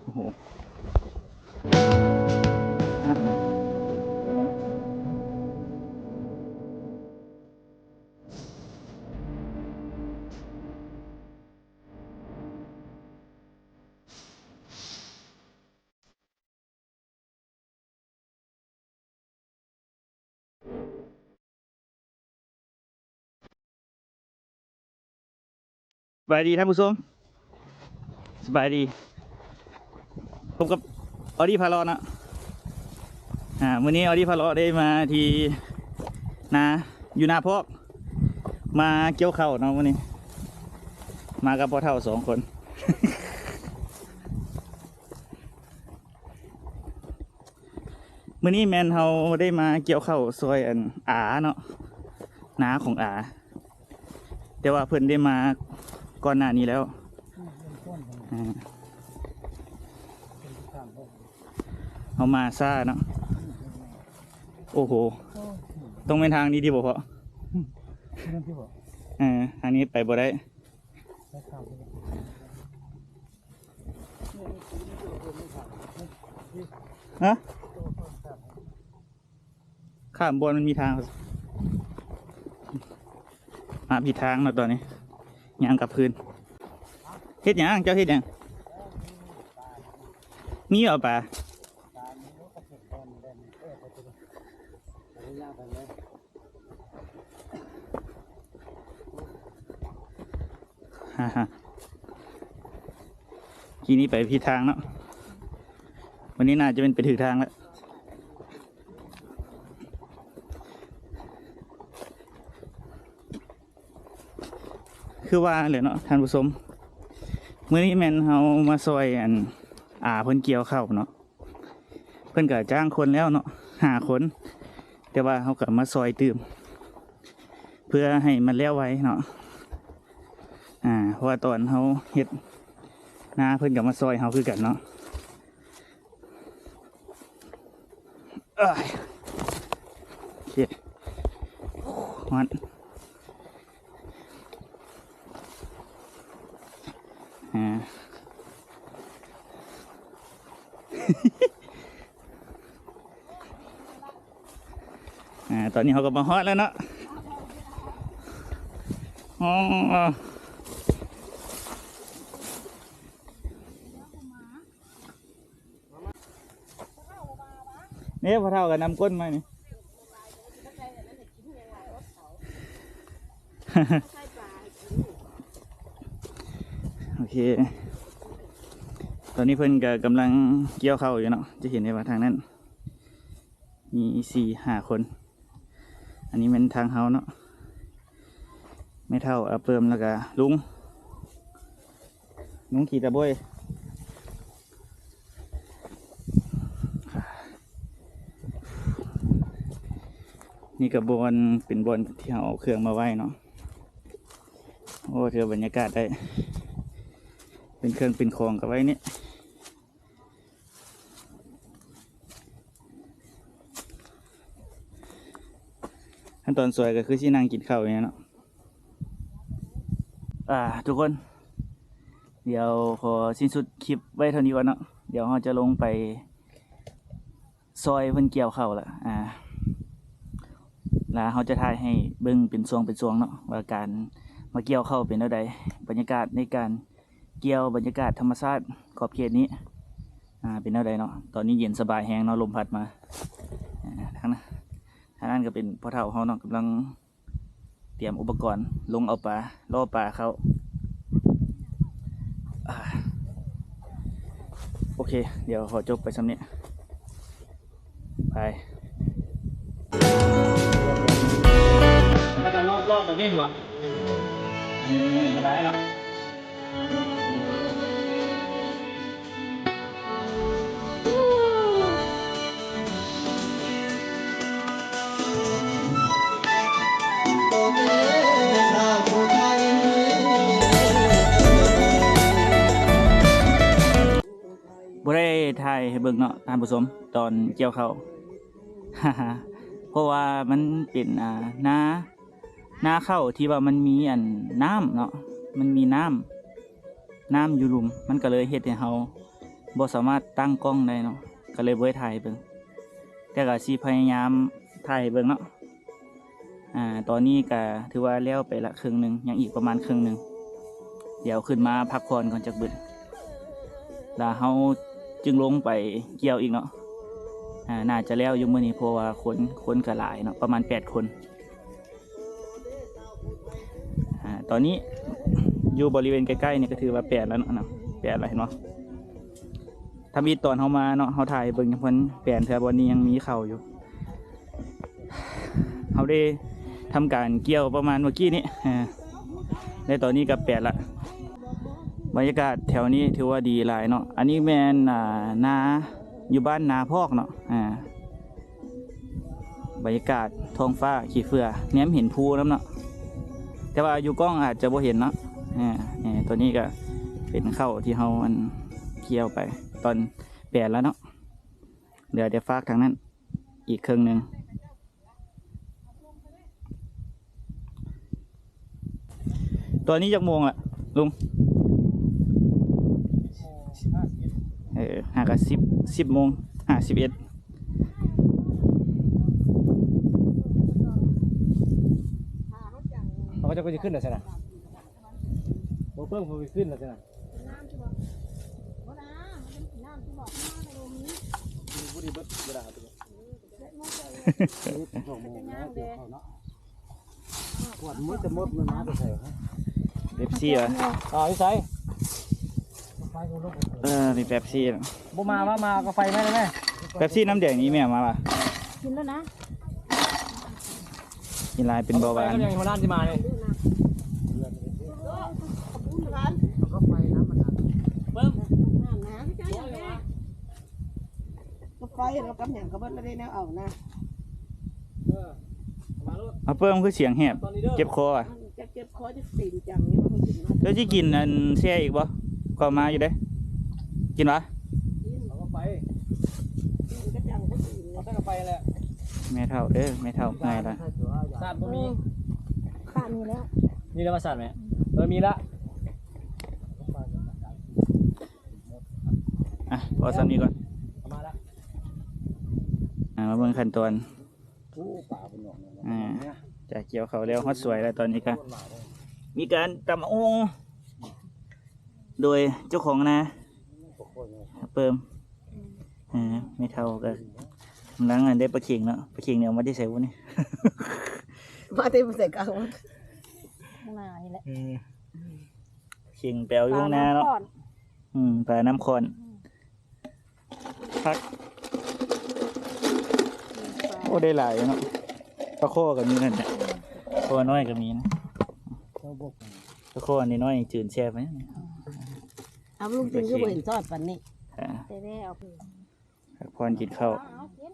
ໂອ້ໂຫ ສະບາຍດີທ່ານຜູ້ຊົມ ສະບາຍດີ ພົບກັບອໍດີພາເລາະເນາະ. ອາ ມື້ນີ້ອໍດີພາເລາະໄດ້ມາທີ່ນາ ຢູ່ນາພອກ ມາກ່ຽວເຂົ້າເນາະມື້ນີ້ ມາກັບພໍ່ເຖົ້າສອງຄົນ. ມື້ນີ້ແມ່ນເຮົາໄດ້ມາກ່ຽວເຂົ້າຊ່ອຍອັນອາເນາະ ນາຂອງອາ ແຕ່ວ່າເພິ່ນໄດ້ມາກ່ອນໜ້ານີ້ແລ້ວ. ອາ ເຮົາມາຊ້າເນາະ. ໂອ້ໂຫ ຕ້ອງແມ່ນທາງນີ້ຕິບໍ່ພໍ່? ເອີ ທາງນີ້ໄປບໍ່ໄດ້. ຮະ? ຂ້າມບ່ອນມັນມີທາງ ມາຜິດທາງແລ້ວຕອນນີ້ ຍ່າງກັບຄືນ. ເຮັດຫຍັງ? ເຈົ້າເຮັດຫຍັງ? ມີບໍ່ປາ? ທີ່ນີ້ໄປຜິດທາງເນາະ ວັນນີ້ໜ້າຈະແມ່ນໄປຖືກທາງແລ້ວ. ຄືວ່າແຫຼະເນາະທ່ານຜູ້ຊົມ ມື້ນີ້ແມ່ນເຮົາມາຊ່ອຍອັນ ອາເພິ່ນກ່ຽວເຂົ້າເນາະ. ເພິ່ນກະຈ້າງຄົນແລ້ວເນາະ ຫ້າຄົນ ແຕ່ວ່າເຮົາກະມາຊ່ອຍຕື່ມ ເພື່ອໃຫ້ມັນແລ້ວໄວເນາະ. ອາ ເພາະວ່າຕອນເຮົາເຮັດນາ ເພິ່ນກະມາຊ່ອຍເຮົາຄືກັນເນາະ. ເອີຍ ໂອເຄ ຮ້ອນ. ອາ ອາ ຕອນນີ້ເຮົາກະມາຮອດແລ້ວເນາະ. ອໍ ນີ້ພໍ່ເຖົ້າກະນຳກົ້ນມານີ້. ໂອເຄ ຕອນນີ້ເພິ່ນກະກຳລັງກ່ຽວເຂົ້າຢູ່ເນາະ ຈະເຫັນໄດ້ວ່າທາງນັ້ນມີສີ່ຫ້າຄົນ. ອັນນີ້ແມ່ນທາງເຮົາເນາະ ແມ່ເຖົ້າ ອາເປີມ ແລ້ວກະລຸງ ລຸງຂີ່ຕາໂບຍ. ນີ້ກະບ່ອນ ເປັນບ່ອນທີ່ເຮົາເອົາເຄື່ອງມາໄວ້ເນາະ. ໂອ້ ຖືວ່າບັນຍາກາດໄດ້ ເປັນເຄື່ອງເປັນຂອງກະໄວ້ນີ້. ຂັ້ນຕອນຊ່ອຍກະຄືຊິນັ່ງກິນເຂົ້ານີ້ເນາະ. ອາ ທຸກຄົນ ດຽວຂໍສິ້ນສຸດຄລິບໄວ້ເທົ່ານີ້ກ່ອນເນາະ. ດຽວເຮົາຈະລົງໄປຊ່ອຍເພິ່ນກ່ຽວເຂົ້າລະ ອາ ລະເຮົາຈະຖ່າຍໃຫ້ເບິ່ງເປັນຊ່ວງເປັນຊ່ວງເນາະ ວ່າການມາກ່ຽວເຂົ້າເປັນແນວໃດ ບັນຍາກາດໃນການ ກ່ຽວບັນຍາກາດທຳມະຊາດຂອບເຂດນີ້ ອາ ເປັນແນວໃດເນາະ. ຕອນນີ້ເຢັນສະບາຍແຮງເນາະ ລົມພັດມາ. ອາ ທາງນັ້ນ ທາງນັ້ນກະເປັນພໍ່ເຖົ້າເຮົາເນາະ ກຳລັງຕຽມອຸປະກອນລົງເອົາປາ ລໍ້ປາເຂົ້າ. ອາ ໂອເຄ ດຽວຂໍຈົບໄປຊ່ຳນີ້. ໄປ ແລ້ວກະລອດໆແບບນີ້ຫວະ ເອີ ບໍ່ໄດ້ລະ. ບໍ່ໄດ້ຖ່າຍໃຫ້ເບິ່ງເນາະທ່ານຜູ້ຊົມ ຕອນກ່ຽວເຂົ້າ ເພາະວ່າມັນເປັນ ອາ ນາ ນາເຂົ້າທີ່ວ່າມັນມີອັນ ນ້ຳເນາະ ມັນມີນ້ຳ ນ້ຳຢູ່ລຸ່ມ ມັນກໍເລີຍເຮັດໃຫ້ເຮົາບໍ່ສາມາດຕັ້ງກ້ອງໄດ້ເນາະ ກໍເລີຍບໍ່ໄດ້ຖ່າຍໃຫ້ເບິ່ງ ແຕ່ກໍຊິພະຍາຍາມຖ່າຍໃຫ້ເບິ່ງເນາະ. ອາ ຕອນນີ້ກະຖືວ່າແລ້ວໄປລະເຄິ່ງໜຶ່ງ ຍັງອີກປະມານເຄິ່ງໜຶ່ງ ດຽວຂຶ້ນມາພັກຜ່ອນກ່ອນຈັກບຶດ ລະເຮົາຈຶ່ງລົງໄປກ່ຽວອີກເນາະ. ອາ ໜ້າຈະແລ້ວຢູ່ມື້ນີ້ ເພາະວ່າຄົນ ຄົນກະຫຼາຍເນາະ ປະມານແປດຄົນ. ອາ ຕອນນີ້ຢູ່ບໍລິເວນໃກ້ໆນີ້ກໍຖືວ່າແປນແລ້ວເນາະ ແປນແລ້ວເຫັນບໍ່? ທຳອິດຕອນເຮົາມາເນາະ ເຮົາຖ່າຍໃຫ້ເບິ່ງ ເພິ່ນແປນເທື່ອ ບ່ອນນີ້ຍັງມີເຂົ້າຢູ່. ເຮົາໄດ້ທຳການກ່ຽວປະມານເມື່ອກີ້ນີ້ ເອີ ແລະຕອນນີ້ກໍແປນລະ. ບັນຍາກາດແຖວນີ້ຖືວ່າດີຫຼາຍເນາະ. ອັນນີ້ແມ່ນ ອາ ນາ ຢູ່ບ້ານນາພອກເນາະ ອາ ບັນຍາກາດທ້ອງຟ້າຂີ້ເຝື້ອ ແນມເຫັນພູນຳເນາະ ແຕ່ວ່າຢູ່ກ້ອງອາດຈະບໍ່ເຫັນເນາະ. ອາ ນີ້ ຕົວນີ້ກໍເປັນເຂົ້າທີ່ເຮົາ ອັນ ກ່ຽວໄປຕອນແປນແລ້ວເນາະ ເຫຼືອແຕ່ຟາກທາງນັ້ນອີກເຄິ່ງໜຶ່ງ. ຕອນນີ້ຈັກໂມງລະລຸງ? ເອີ ຫາກະສິບ ສິບໂມງຫ້າສິບເອັດ. ເຂົາເຈົ້າກໍຊິຂຶ້ນແລ້ວຊັ້ນນະ ບໍ່ເພີ່ງເຂົາຊິຂຶ້ນແລ້ວຊັ້ນນະ. ເປັບຊີຫວາ? ອໍ ຢູ່ໃສ? ເອີ ມີເປັບຊີ. ບໍ່ມາ ມາ ມາເອົາກາໄຟມາໄດ້ໄໝ? ເປັບຊີນ້ຳແດງນີ້ແມ່ເອົາມາຫວາ? ກິນແລ້ວນະ. ກິນຫຼາຍເປັນເບົາຫວານ. ກາໄຟແລ້ວກັບຫຍັງກໍເບິດແລ້ວເດ້ ແນວເອົານະ. ເອົາເປີ້ມຄືສຽງແຫບ ເຈັບຄໍຫວາ? ເຈັບ ເຈັບຄໍ ຈະເປັນຫຍັງນີ້ ເຈົ້າຊິກິນອັນແຊ່ອີກບໍ່? ກໍມາຢູ່ເດ້. ກິນຫວາ? ກິນ ເອົາໄປ ກິນກະຈັ່ງກໍກິນ ເອົາໃສ່ກະໄປແຫຼະ. ແມ່ເຖົ້າເດີ ແມ່ເຖົ້າເມື່ອຍລະ. ສາດບໍ່ມີ ຂາດນີ້ແລ້ວ ນີ້ແລ້ວວ່າສາດແມ່. ເອີ ມີລະ. ອ່ະ ພໍສ່ຳນີ້ກ່ອນ. ອ່າ ມາເບິ່ງຂັ້ນຕອນ. ອ່າ ຈາກກ່ຽວເຂົ້າແລ້ວ ຮອດສວຍແລ້ວ ຕອນນີ້ກະມີການຕຳບັກຫຸ່ງ ໂດຍເຈົ້າຂອງນາ ເປີມ ເອີ ແມ່ເຖົ້າກໍກຳລັງ ອັນ ໄດ້ປາເຂັງເນາະ. ປາເຂັງນີ້ເອົາມາແຕ່ໃສວະນີ້? ມາແຕ່ໃສກະ ຂ້າງໜ້ານີ້ແຫຼະ. ເອີ ເຂັງໄປເອົາຢູ່ຂ້າງໜ້າເນາະ. ອືມ ປານ້ຳຂອນ ອືມ ຜັກ. ໂອ້ ໄດ້ຫຼາຍເນາະ. ປາຄໍ່ກໍມີນັ້ນແຫຼະ ປາຄໍ່ນ້ອຍກໍມີນະ. ປາຄໍ່ອັນນ້ອຍໆ ຈືນແຊບເດ້. ເອົາ ລຸງຈຶ່ງຄືບໍ່ເຫັນຊອດປານນີ້. ອ່າ ພັກຜ່ອນກິນເຂົ້າ. ເອົາ ເອົາ ກິນ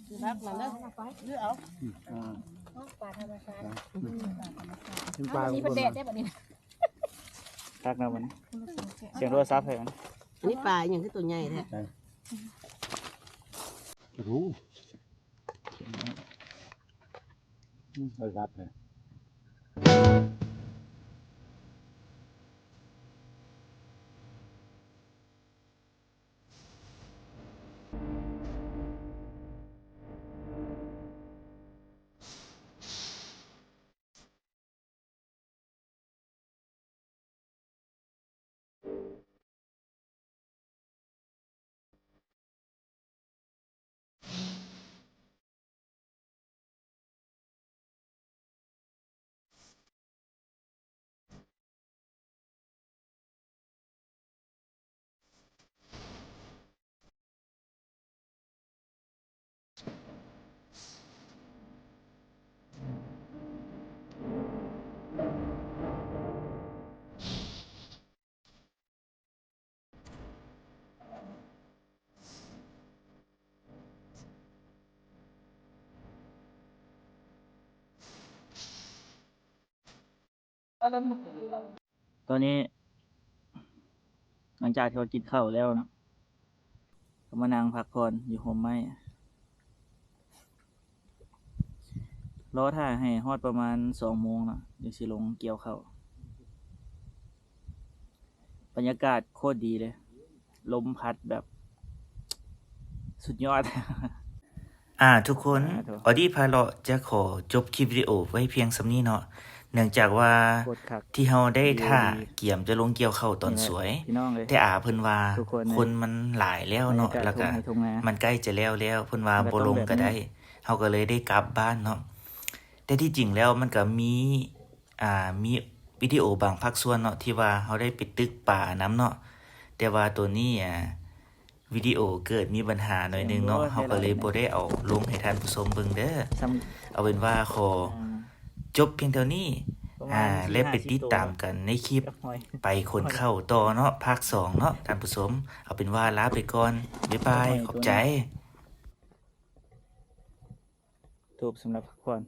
ຄືຮັກນັ້ນເດີ ຫຼືເອົາ ອ່າ ປາທຳມະຊາດ. ກິນປາ ມີເພິ່ນແດດໄດ້ບັດນີ້. ຄັກເນາະບັດນີ້ ສຽງໂທລະສັບໃຜມັນ. ອັນນີ້ປາຫຍັງຄືໂຕໃຫຍ່ແທ້? ບໍ່ຮູ້ ໂທລະສັບແທ້. ຕອນນີ້ ຫຼັງຈາກທີ່ວ່າກິນເຂົ້າແລ້ວເນາະ ກໍມານັ່ງພັກຜ່ອນຢູ່ຮົ່ມໄມ້. ລໍຖ້າໃຫ້ຮອດປະມານສອງໂມງເນາະ ຈັ່ງຊິລົງກ່ຽວເຂົ້າ. ບັນຍາກາດໂຄດດີເລີຍ ລົມພັດແບບສຸດຍອດ. ອ່າ ທຸກຄົນ ອາໂທ້ ອອດີ້ພາເລາະຈະຂໍຈົບຄລິບວິດີໂອໄວ້ພຽງສ່ຳນີ້ເນາະ ເນື່ອງຈາກວ່າ ໂຄດຄັກ ທີ່ເຮົາໄດ້ຖ້າ ກຽມຈະລົງກ່ຽວເຂົ້າຕອນສວຍ ແຕ່ອາເພິ່ນວ່າ ຄົນມັນຫຼາຍແລ້ວເນາະ ແລ້ວກະມັນໃກ້ຈະແລ້ວແລ້ວ ເພິ່ນວ່າບໍ່ລົງກະໄດ້ ເຮົາກະເລີຍໄດ້ກັບບ້ານເນາະ. ແຕ່ທີ່ຈິງແລ້ວມັນກະມີ ອ່າ ມີວິດີໂອບາງພາກສ່ວນເນາະ ທີ່ວ່າເຮົາໄດ້ໄປຕຶກປານຳເນາະ ແຕ່ວ່າໂຕນີ້ ອ່າ ວິດີໂອເກີດມີບັນຫາໜ້ອຍໜຶ່ງເນາະ ເຮົາກະເລີຍບໍ່ໄດ້ເອົາລົງໃຫ້ທ່ານຜູ້ຊົມເບິ່ງເດີ. ເອົາເປັນວ່າຂໍຈົບພຽງເທົ່ານີ້ ແລະໄປຕິດຕາມກັນໃນຄລິບໄປຂົນເຂົ້າຕໍ່ເນາະ ພາກສອງເນາະທ່ານຜູ້ຊົມ. ເອົາເປັນວ່າລາໄປກ່ອນ ບາຍບາຍ ຂອບໃຈ. ທູບສຳລັບພັກຜ່ອນ.